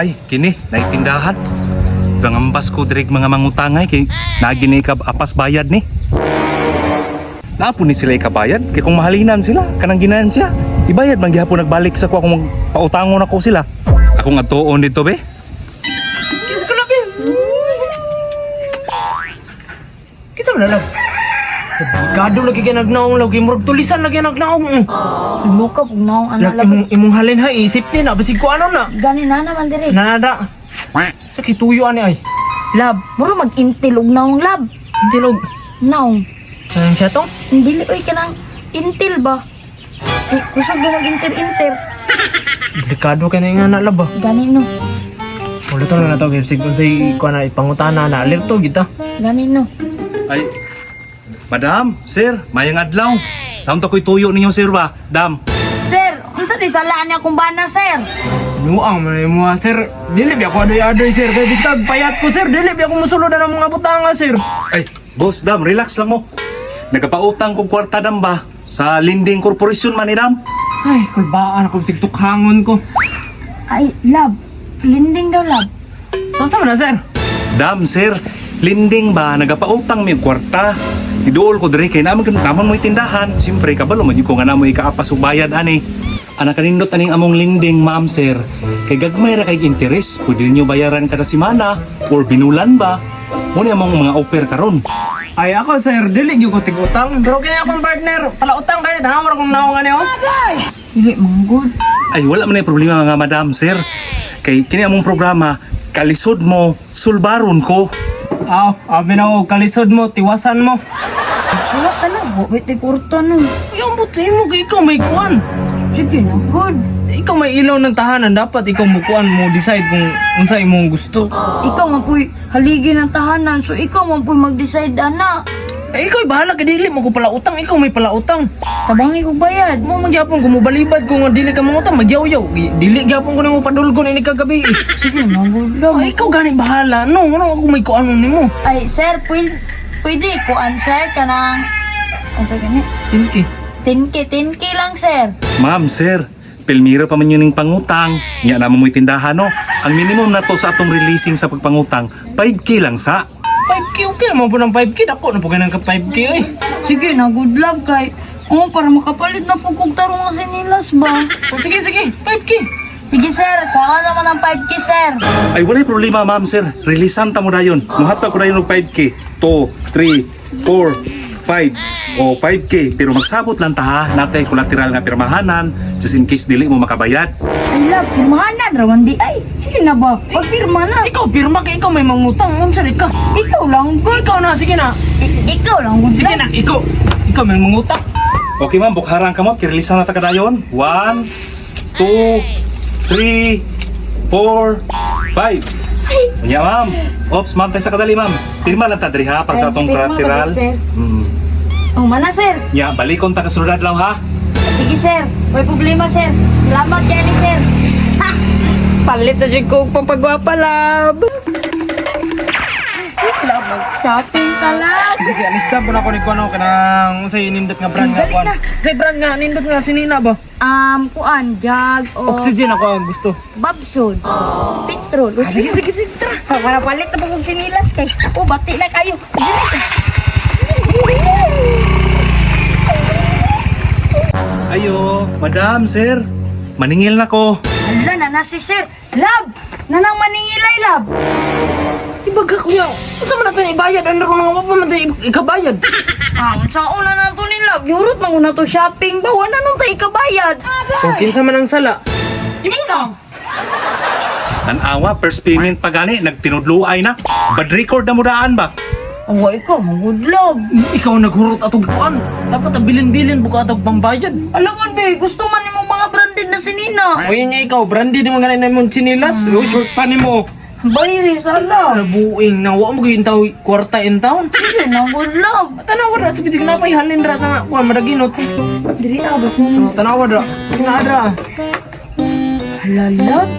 Ay, kini, naitindahan. Pangambas ko direk mga mangutangay kay nagini ka apas bayad ni. Naapo ni sila ikabayad kay kung mahalinan sila kanang ginansya. Ibayad man gihapon nagbalik sa kuha kung pautangon ako sila. Akong adtuon dito be. Kiss ko na, be. Kinsa man na lang? Delikado lagi kay nagnaong lagi murag tulisan lagi nagnaong. Imo ka pug naong ana Lag lab. imong halin ha isip ni na basig ko ano na. Gani na naman dire. Nanada. Sa kituyo ani ay. Lab, muro mag-intil og naong lab. Intilog. Naong. Anong siya tong? Dili oy kanang intil ba? Eh, kusog gyud mag-inter-inter. Delikado kay na nga na lab ba. Gani no. Wala to na to kay sig unsay kuan na ipangutana na alerto gid ta. Gani no. Ay, madam, sir, mayang adlaw. Naon ta ko'y tuyo ninyo, sir ba? Dam. Sir, unsa di salaan niya akong bana, sir? Nuang man mo sir. Dili bi ako adoy-adoy sir kay biskag payat ko sir. Dili bi ako mosulod na ng mga butanga sir. Ay, boss, dam, relax lang mo. Nagapautang kong kwarta, dam ba? Sa Linding Corporation man ni dam. Ay, kulbaan ako sig tukhangon ko. Ay, lab. Linding daw, lab. Saan sa man na sir? Dam, sir, linding ba? Nagapautang mi og kwarta. Iduol ko diri kay naman naman mo'y tindahan. Siyempre, kabalo man yun ko nga namo ikaapas og bayad ani. Ana kanindot aning among linding, ma'am, sir. Kay gagmay ra kay interes, pwede niyo bayaran kada semana or binulan ba? Muna among mga offer karon. Ay ako sir, dili gyud ko tig-utang. Pero kini akong partner, pala utang kani tanaw ra kong naong ani oh. Dili manggod. Ay, wala man ay problema mga madam, sir. Kay kini among programa, kalisod mo, sulbaron ko. Aw, abi na ko kalisod mo, tiwasan mo. Wala ka lab, wa may kwarta no. Ay, ambot sa imo kay ikaw may kuan. Sige na, good. Ikaw may ilaw ng tahanan, dapat ikaw mo kuan mo decide kung unsa imong gusto. Ikaw man po'y haligi ng tahanan, so ikaw man po'y mag-decide ana. Eh, ikaw bahala kay dili mo ko pala utang, ikaw may pala utang. Tabangi kog bayad. Mo man gyapon kung mobalibad ko nga dili ka mangutang, magyaw-yaw. Dili gyapon ko nimo padulgon ini kagabi. Eh. Sige na, good lab. Ay, ikaw gani bahala. No, ano ako may kuan nimo. Ay, sir, pwede, pwede kuan, sir, kanang... Ano sa gani? Tinki. 10K, 10K lang, sir. Ma'am, sir, pilmiro pa man yun yung pangutang. Nya naman mo'y tindahan, no? Ang minimum na to sa atong releasing sa pagpangutang, 5K lang sa. 5K okay naman po ng 5K. Dako na po ganang ka 5K oy. Sige na, good love kay. Oh, para makapalit na po kog tarong nga sinilas ba? Oh, sige, sige, 5K. Sige, sir, kuha naman ng 5K, sir. Ay, walay problema, ma'am, sir. Releasean ta mo dayon. Muhatag ko dayon og 5K. 2, 3, 4, 5. O 5K. Pero magsabot lang ta ha. Natay collateral nga pirmahanan just in case dili mo makabayad. Ay, love, pirmahanan rawan di. Ay, sige na ba? Pagpirma na. Ikaw pirma kay ikaw may mangutang. Unsa di ka? Ikaw lang, good. Ikaw na, sige na. Ikaw lang, good Sige love. na, ikaw. Ikaw may mangutang. Okay, ma'am, bukharang kamot. Kireleasean na ta kadayon. 1, 2, 3, 4, 5. Nya, ma'am. Ops, ma'am, tayo sa kadali, ma'am. Pirma lang ta diri ha para sa Ay, atong pirma ba, collateral. sir? Oh, mana, sir. Nya, balikon ta kasunod adlaw ha. Sige, sir. May problema, sir. Salamat, yani, sir. Ha! Palit na dyan ko og pampagwapa, love. Love, mag-shopping ka, love. Sige, alista po na ako ni kuno kanang unsay nindot nga brand nga Dali kuan. na. Unsay brand nga nindot nga sinina ba? Kuan, jag o Oxygen ako ang gusto. Babson, petrol. O, sige, sige, sige, tara. Para palit na po kong sinilas kay. Oh, bati na kayo. Dili. Ayo, madam, sir. Maningil na ko. Ala, na si sir. Love! Nanang maningilay, love. Ibaga kuya. Unsa man nato ibayad ano ron nga wa pa man tayo ikabayad. Ah, sa una na to ni love. Yurot na una to shopping ba? Wala nung tayo ikabayad. O kinsa man ang sala? Ikaw. Tanawa, first payment pa gani, nagtinudluay na. Bad record na mudaan ba? Awa, ikaw, good love. Ikaw naghurot atong kuan. Dapat ang bilin-bilin buka atong pambayad. Alam mo, be, gusto man nimo mga branded na sinina. O yun nga ikaw, branded mo ganun na mong chinilas. O short pa nimo. Bayri, sala. Ano buing na wa mo gyud taw kwarta in town. Sige na, good love. Tanawa ra sa bisig napay halin ra sa nga kuan madaginot. Diri na, basta. Oh, tanawa ra. Kinaa ra. Hala, love.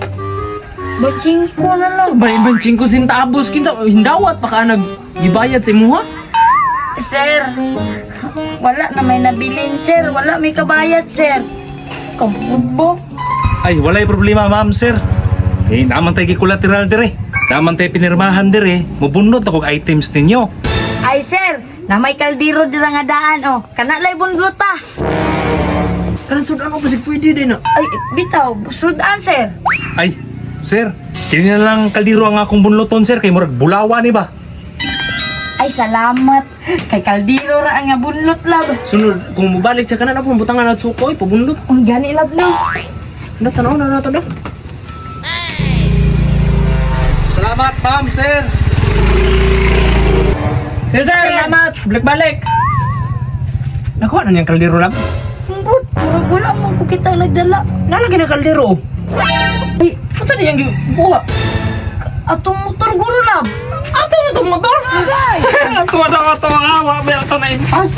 Bachingko na lang. Bali ban 5 centavos kinsa hindawat pa ka nag gibayad sa imuha. Sir, wala na may nabilin, sir. Wala may kabayad, sir. Kampud ba? Ay, walay problema, ma'am, sir. Eh, naman tayo kolateral dire. Naman tayo pinirmahan dire. Mubunot ako items ninyo. Ay sir, na may kaldero dira nga daan oh. Kana lay bunlot ta. Kanang sudan ko pasig pwede din na. Ay, bitaw, sudan sir. Ay, sir, kini na lang kaldero ang akong bunloton, sir. Kay murag bulawa ni ba? Ay, salamat. Kay kaldero ra ang nga bunlot lab. Sunod, kung mobalik siya kanan ako butangan at suko, oy, pabundot. Uy, gani lab no. Ano, tanaw na nato na. Salamat, ma'am, sir. Sir, sir, salamat. Balik balik. Nakuha na niyang kaldero lab. Ambot, murag wala mo ko kita nagdala. Nalagi na kaldero. Ay, Unsa di yang gikuha? atong motor guro lab. Ato na itong motor. Tuwa na ato, wa ba ito na impas.